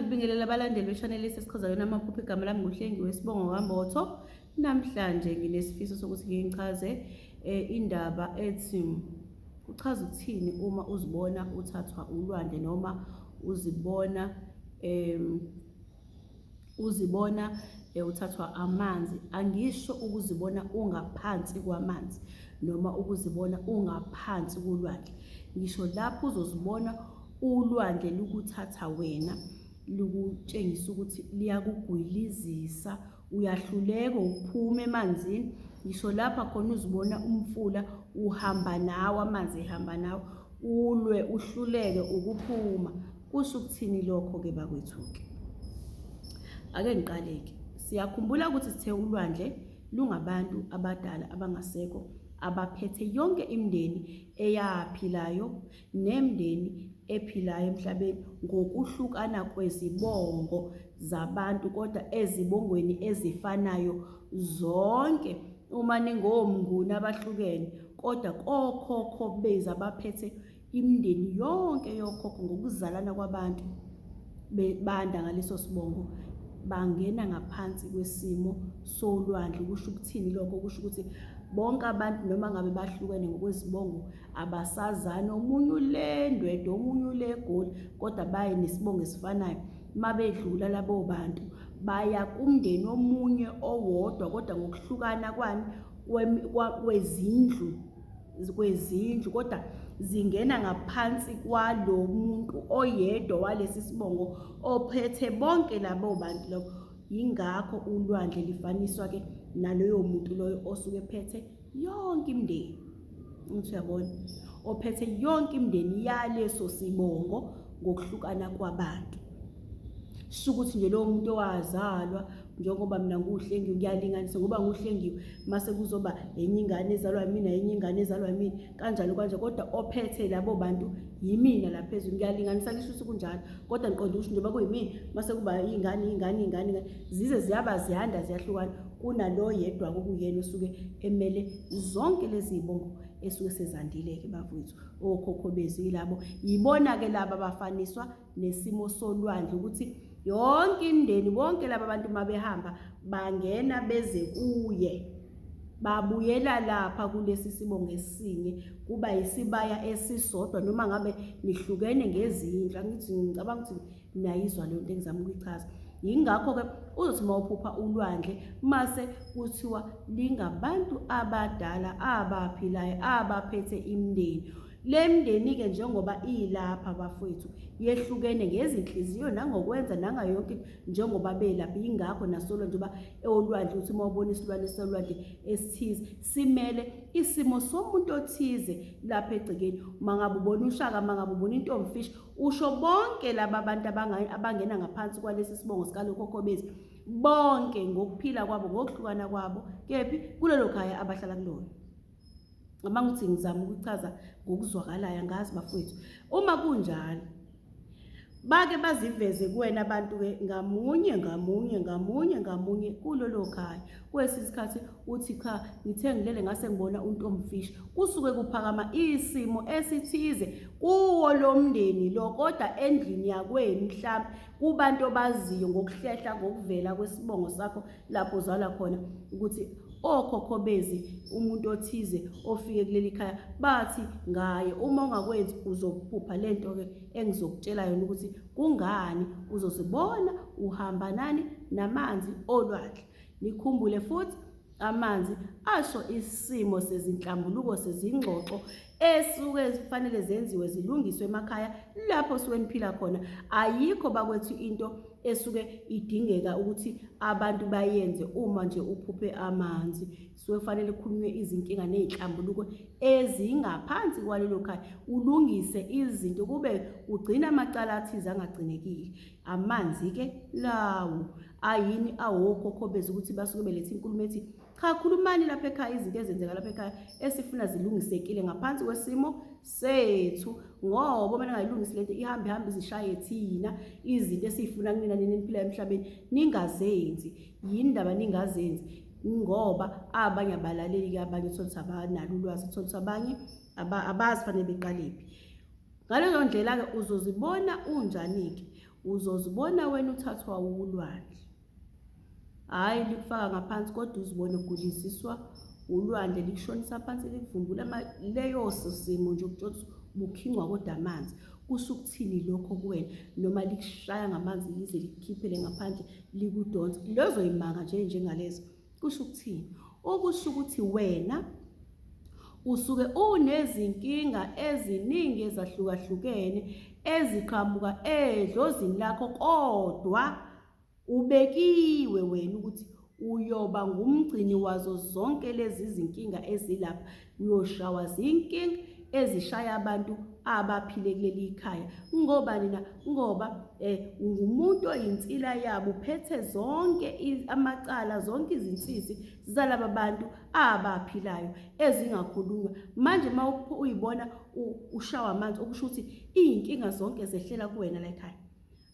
Ngibingelela abalandeli beshaneli sesichaza yona amaphupho. Igama lami nguHlengi wesibongo kaMbotho. Namhlanje nginesifiso sokuthi ngichaze indaba ethi kuchaza ukuthini uma uzibona uthathwa ulwandle noma uzibona uzibona uthathwa amanzi. Angisho ukuzibona ungaphansi kwamanzi noma ukuzibona ungaphansi kolwandle, ngisho lapho uzozibona Ulwandle lukuthatha wena lukutshengisa ukuthi liyakugwilizisa, uyahluleka ukuphuma emanzini. Ngisho lapha khona uzibona umfula uhamba nawe, amanzi ehamba nawe, ulwe uhluleke ukuphuma. Kusho ukuthini lokho-ke bakwethu-ke? Ake ngiqale-ke. Siyakhumbula ukuthi sithe ulwandle lungabantu abadala abangasekho abaphethe yonke imindeni eyaphilayo nemndeni ephilayo emhlabeni ngokuhlukana kwezibongo zabantu kodwa ezibongweni ezifanayo zonke uma ningomnguni abahlukene kodwa kokhokho beza baphethe imindeni yonke yokhokho ngokuzalana kwabantu banda ngaleso sibongo bangena ngaphansi kwesimo solwandle. Kusho ukuthini lokho? Kusho ukuthi bonke abantu noma ngabe bahlukene ngokwezibongo abasazani, omunye ule Ndwedwe, omunye ule eGoli, kodwa baye nesibongo esifanayo. Uma bedlula labo bantu baya kumndeni omunye owodwa kodwa ngokuhlukana kwani kwezindlu kwezindlu kodwa zingena ngaphansi kwalo muntu oyedwa walesi sibongo ophethe bonke labo bantu labo. Yingakho ulwandle lifaniswa ke naloyo muntu loyo osuke ephethe yonke imindeni. Uthi uyabona, ophethe yonke imindeni yaleso sibongo ngokuhlukana kwabantu. Sho ukuthi nje lowo muntu owazalwa njengoba mina nguHlengiwe, ngiyalinganisa ngoba nguHlengiwe, mase kuzoba enye ingane ezalwa yimina, enye ingane ezalwa yimina, kanjalo kanje, kodwa ophethe labo bantu yimina la phezulu. Ngiyalinganisa ngisho ukuthi kunjalo, kodwa ngiqonde ukuthi njengoba kuyimina, mase kuba iy'ngane, iy'ngane, iy'ngane, iy'ngane, zize ziyaba ziyanda ziyahlukana kunalo yedwa okuyena osuke emele zonke lezi zibongo esuke sezandile-ke bafowethu. Okhokho bethu yilabo, yibona-ke laba abafaniswa nesimo solwandle ukuthi yonke imindeni, bonke laba bantu uma behamba bangena beze kuye, babuyela lapha kulesi sibongo esinye, kuba isibaya esisodwa noma ngabe nihlukene ngezindlu. Angithi ngicabanga ukuthi niyayizwa leyo nto engizama ukuyichaza. Yingakho-ke uzothi uma uphupha ulwandle mase kuthiwa lingabantu abadala abaphilayo abaphethe imindeni. Le mndeni-ke njengoba ilapha bafowethu yehlukene ngezinhliziyo nangokwenza nangayo yonke into njengoba belapha. Yingakho nasolwandle njengoba olwandle uthi uma ubona isilwane solwandle esithize simele isimo somuntu othize lapha egcekeni. Uma ngabe ubona ushaka, uma ngabe ubona intomfishi, usho bonke laba bantu abangena ngaphansi kwalesi sibongo sikalokhokho bonke ngokuphila kwabo ngokuhlukana kwabo kephi kulelo khaya abahlala kulona. Ngicabanga ukuthi ngizama ukuchaza ngokuzwakalayo, angazi bafowethu. Uma kunjalo, bake baziveze kuwena abantu-ke ngamunye ngamunye ngamunye ngamunye kulolo khaya. Kwesinye isikhathi uthi cha, ngithe ngilele ngase ngibona untomfishi. Kusuke kuphakama isimo esithize kuwo lo mndeni lo, kodwa endlini yakwenu mhlampe kubantu obaziyo ngokuhlehla ngokuvela kwesibongo sakho lapho uzalwa khona ukuthi okhokho bezi umuntu othize ofike kuleli khaya bathi ngaye. Uma ungakwenzi uzophupha lento ke engizokutshela yona ukuthi kungani uzozibona uhamba nani namanzi olwandle. Nikhumbule futhi amanzi asho isimo sezinhlambuluko sezingxoxo esuke zifanele zenziwe zilungiswe emakhaya lapho suke niphila khona. Ayikho bakwethu into esuke idingeka ukuthi abantu bayenze uma nje uphuphe amanzi. Suke kufanele kukhulunywe izinkinga nezinhlambuluko ezingaphansi kwalelo khaya, ulungise izinto kube ugcina amacala athize angagcinekile. Amanzi-ke lawo ayini awokhokho bethu ukuthi basuke beletha inkulumo ethi cha, khulumani lapha ekhaya izinto ezenzeka lapha ekhaya esifuna zilungisekile ngaphansi kwesimo sethu, ngoba uma ningayilungisi lento ihambe ihambe izishaye thina izinto esiyifuna kunina nina niphila emhlabeni ningazenzi. Yini ndaba ningazenzi? Ngoba abanye abalaleli-ke, abanye uthole ukuthi abanalo ulwazi, uthole ukuthi abanye abazi fanele beqalephi. Ngaleyo ndlela-ke uzozibona unjani-ke. Uzozibona wena uthathwa wulwandle. Hhayi likufaka ngaphansi kodwa uzibone uguliziswa ulwandle likushonisa phansi likuvumbula leyo simo nje ukutshela ukuthi bukhingwa kodwa amanzi. Kusho ukuthini lokho kuwena noma likushaya ngamanzi lize likukhiphele ngaphandle likudonse. Lezo yimanga nje njengalezo. Kusho ukuthini? Okusho ukuthi wena usuke unezinkinga eziningi ezahlukahlukene eziqhamuka edlozini lakho kodwa ubekiwe wena ukuthi uyoba ngumgcini wazo zonke lezi zinkinga ezilapha. Uyoshawa zinkinga ezishaya abantu abaphile kuleli khaya. Ngoba nina ngoba ungumuntu oyinsila yabo, uphethe zonke amacala, zonke izinsizi zalaba bantu abaphilayo ezingakhulunywa. Manje uma uyibona ushawa amanzi, okusho ukuthi iy'nkinga zonke zehlela kuwena la ekhaya.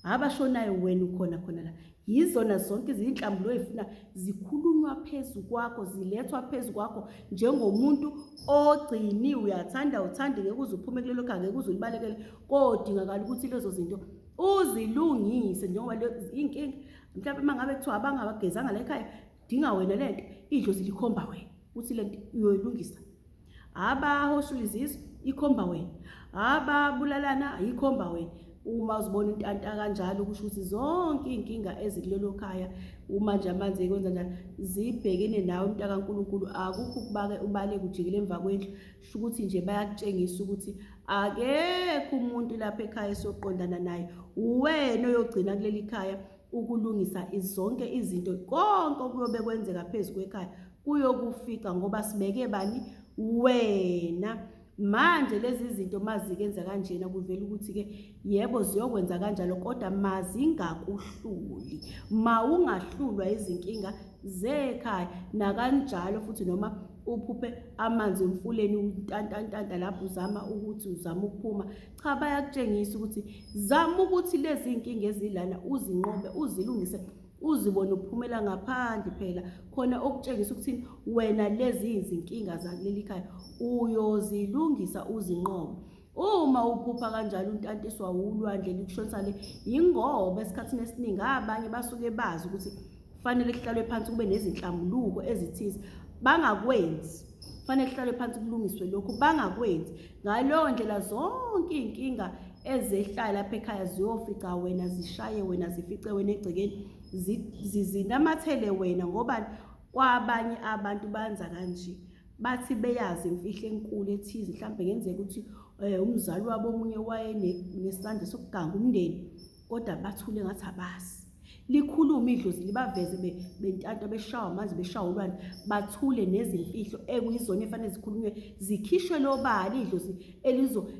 Abashonayo wena ukhona khona la. Yizona zonke izinhlamvu oyifuna zikhulunywa phezu kwakho, zilethwa phezu kwakho njengomuntu ogciniwe. Uyathanda uthande, ngeke uze uphume kulelo khaya, ngeke uze ulibalekele. Kodingakala ukuthi lezo zinto uzilungise njengoba inkinga mhlawumbe uma ngabe kuthiwa abangabagezanga la ekhaya, dinga wena lento, idlozi likhomba wena ukuthi lento uyoyilungisa. Abahoshula izisu ikhomba wena, ababulalana ikhomba wena. Uma uzibona intanta kanjalo kusho ukuthi zonke iy'nkinga ezikulelo khaya uma nje amanzi ekwenza njalo zibhekene nawe mntakaNkulunkulu. Akukho ukubake ubaleke ujikele emva kwendlu, sho ukuthi nje bayakutshengisa ukuthi akekho umuntu lapha ekhaya esoqondana naye, uwena oyogcina kuleli khaya ukulungisa zonke izinto. Konke okuyobe kwenzeka phezu kwekhaya kuyokufica ngoba sibeke bani? Wena. Manje lezi zinto mazikenza kanjena kuvela ukuthi-ke yebo ziyokwenza kanjalo, kodwa mazingakuhluli. Mawungahlulwa izinkinga zekhaya nakanjalo futhi, noma uphuphe amanzi emfuleni untantantanta lapho uzama ukuthi uzama ukuphuma, cha, bayakutshengisa ukuthi zama ukuthi lezi iy'nkinga ezilana uzinqobe, uzilungise, uzibone uphumela ngaphandle phela khona okutshengisa ukuthi wena lezi izinkinga zakuleli khaya uyozilungisa uzinqobe. Uma uphupha kanjalo untantiswa wulwandle likushonisa le, yingoba esikhathini esiningi abanye basuke bazi ukuthi kufanele kuhlalwe phansi kube nezinhlambuluko ezithize, bangakwenzi. Kufanele kuhlalwe phansi kulungiswe lokhu, bangakwenzi. Ngaleyo ndlela zonke iy'nkinga ezehlayo lapha ekhaya ziyofica wena, zishaye wena, zifice wena egcekeni, zinamathele wena. Ngoba kwabanye abantu banza kanje, bathi beyazi imfihlo enkulu ethize, mhlawumbe ngenzeka ukuthi umzali wabo omunye wayenesandla sokuganga umndeni, kodwa bathule ngathi abazi. Likhulume idlozi libaveze bentanta beshawa amanzi beshawa ulwandle, bathule nezimfihlo ekuyizona efanele zikhulunywe zikhishwe lobala idlozi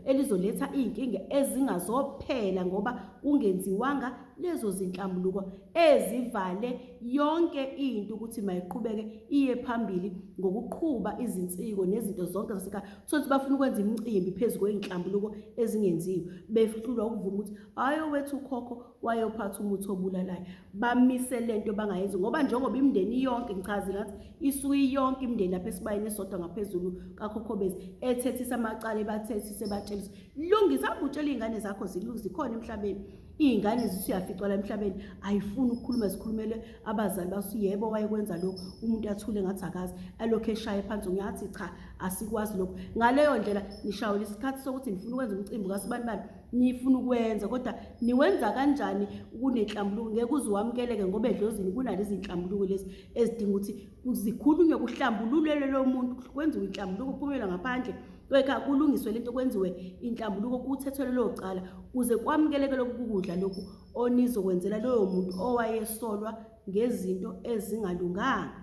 elizoletha iy'nkinga ezingazophela ngoba kungenziwanga lezo zinhlambuluko ezivale yonke into ukuthi mayiqhubeke iye phambili ngokuqhuba izinsiko nezinto zonke zasekhaya. Uthole ukuthi bafuna ukwenza imicimbi phezu kwey'nhlambuluko ezingenziwe, behlulwa ukuvuma ukuthi hhayi owethu ukhokho wayophatha umuthi obulalayo. Bamise lento bangayenzi ngoba njengoba imindeni yonke, ngichazile ngathi isuke iyonke imindeni lapha esibayeni esodwa ngaphezulu kakhokhobezi ethethisa amacala, ebathethise ebatshelisa lungisa, hamba utshela iy'ngane zakho zilungise, zikhona emhlabeni iy'ngane zisuyaficwa la emhlabeni, ayifuni ukukhuluma, zikhulumele abazali baso. Yebo wayekwenza lokhu, umuntu athule ngathi akazi, alokhu eshaye phansi ngiyathi cha asikwazi lokhu. Ngaleyo ndlela nishawela isikhathi sokuthi nifuna ukwenza umcimbi kasibanibani, nifuna ukwenza kodwa niwenza kanjani kunenhlambuluko? Ngeke uze wamukeleke ngoba edlozini kunalezi nhlambuluko lezi ezidinga ukuthi zikhulunywe, kuhlambululelwe lo muntu, kwenziwe inhlambuluko, kuphumelwe ngaphandle kwekhaya, kulungiswe lento, kwenziwe inhlambuluko, kuthethwe lelo cala kuze kwamukeleke lokhu kudla lokhu onizokwenzela loyo muntu owayesolwa ngezinto ezingalunganga.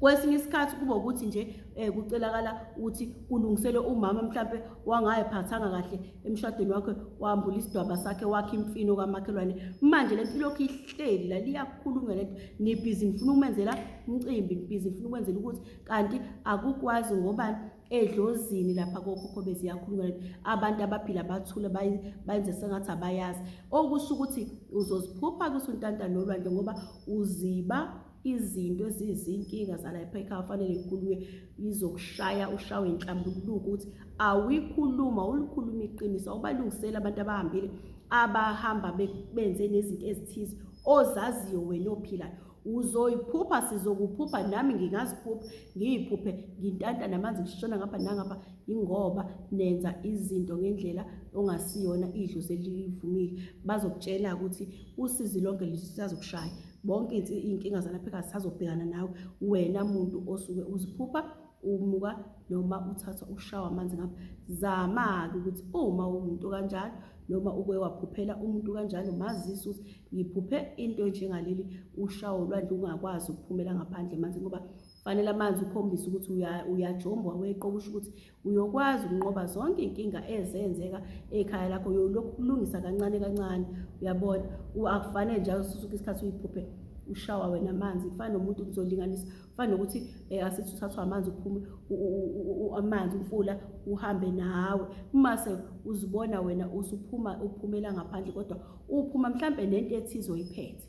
Kwesinye isikhathi kuba ukuthi nje kucelakala ukuthi kulungiselwe umama mhlampe wangayiphathanga kahle emshadweni wakhe, wambula isidwaba sakhe, wakhe imfino kamakhelwane. Manje lento ilokhu ihleli la, liyakhulunywa lento, nibhizi nifuna ukumenzela umcimbi, nibhizi nifuna ukwenzela ukuthi, kanti akukwazi ngoba edlozini lapha kokhokho beziyakhulunywa lento. Abantu abaphila bathule bayenze sengathi abayazi. Okusho ukuthi uzoziphupha kusuntanta nolwandle ngoba uziba izinto eziyizinkinga zalapha ekhaya fanele ikhulunywe, izokushaya ushawe inhlambuluko ukuthi awuyikhuluma, ulikhuluma iqiniso, awubalungiseli abantu abahambile. abahamba benze nezinto ezithize ozaziyo wena ophilayo uzoyiphupha sizokuphupha nami ngingaziphupha ngiyiphuphe ngintanta namanzi ngishona ngapha nangapha ingoba nenza izinto ngendlela ongasiyona idlozi elivumile bazokutshela ukuthi usizi lonke lisazokushaya bonke iy'nkinga zalapha ekhaya zisazobhekana nawe wena muntu osuke uziphupha umuka noma uthathwa ushawa amanzi ngapha zama-ke ukuthi uma uwumuntu kanjalo noma uke waphuphela umuntu kanjalo mazise ukuthi ngiphuphe into enjengaleli ushawo olwandle ungakwazi ukuphumela ngaphandle emanzini ngoba fanele amanzi ukhombise ukuthi uyajombwa weqo kusho ukuthi uyokwazi ukunqoba zonke iy'nkinga ezenzeka ekhaya lakho uyolokhu ulungisa kancane kancane uyabona akufanele njalo susuke isikhathi uyiphuphe ushawa wena amanzi kufana nomuntu kuzolinganisa kufana nokuthi um asithi uthathwa amanzi uphume amanzi umfula uhambe nawe uma se uzibona wena usuphuma uphumela ngaphandle kodwa uphuma mhlampe nento ethize oyiphethe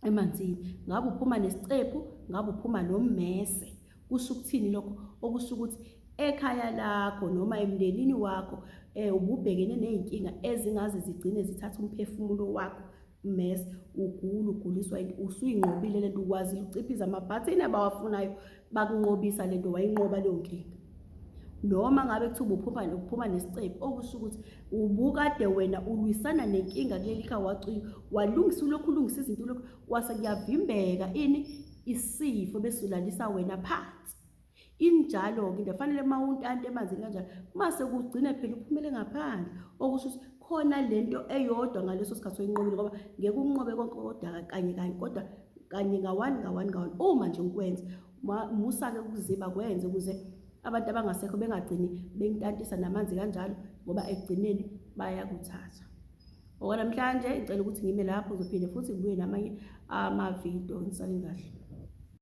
emanzini ngabe uphuma nesicephu ngabe uphuma nommese kusho ukuthini lokho okusho ukuthi ekhaya lakho noma emndenini wakho eh ububhekene nezinkinga ezingaze zigcine zithatha umphefumulo wakho mess ugula uguliswa into usuyinqobile lento ukwazile ukuciphiza amabhathini abawafunayo bakunqobisa lento wayinqoba leyo nkinga noma ngabe kuthiwa ubuphupha uphuma nesicephu okusho ukuthi ubukade wena ulwisana nenkinga kuleli khaya wacuyi walungisa ulokhu ulungisa izinto lokhu kwase kuyavimbeka ini isifo bese ulalisa wena phansi injalo-ke into fanele uma untanta emanzini kanjalo mase kugcine phela uphumele ngaphandle okusho ukuthi khona lento eyodwa ngaleso sikhathi oyinqobile ngoba ngeke unqobe konke kodwa kanye kanye kodwa kanye nga-one nga-one nga-one uma nje ukwenza musa-ke ukuziba kwenze ukuze abantu abangasekho bengagcini bengintantisa namanzi kanjalo ngoba ekugcineni bayakuthatha okwanamhlanje ngicela ukuthi ngime lapho ngizophinde futhi ngibuye namanye amavidiyo ngisaleni kahle.